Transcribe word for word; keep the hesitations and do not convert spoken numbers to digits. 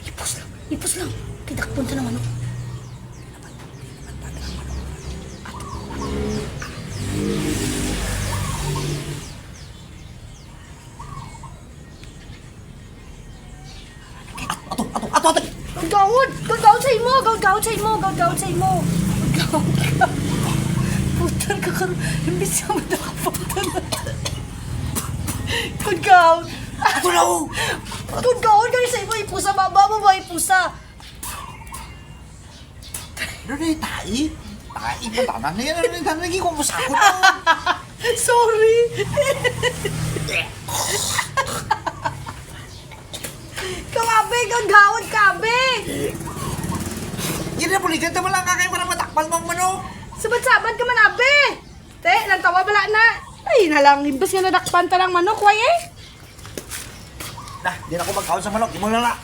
Ipos lang. Ipos lang. Kay dakpon ta ng manok. Ato, ato, ato, ato. Gawad! Gawad sa imo! Gawad sa imo! Gawad sa imo! Gawad ka! Putol ka karon. Imbis nga madakpan na. Gawad! Ato na, oh! Gawad ka sa imo! Ipusa! Baba mo ba ipusa? Ano na yung tae? Tae ba? Tama na yan. Ano na yung tae? Naging kumusta ako na? Sorry! Kawabe, gawad, kabe! Yan na, buligan ta mo lang ka kayo para matakpan mo ang manok. Sabat-sabat ka man, abe! Te, nang tawa bala na. Ay, nalang, imbes nga nadakpan ta lang manok, way eh? Nah, di na ako magkaon sa manok. Imo na lang.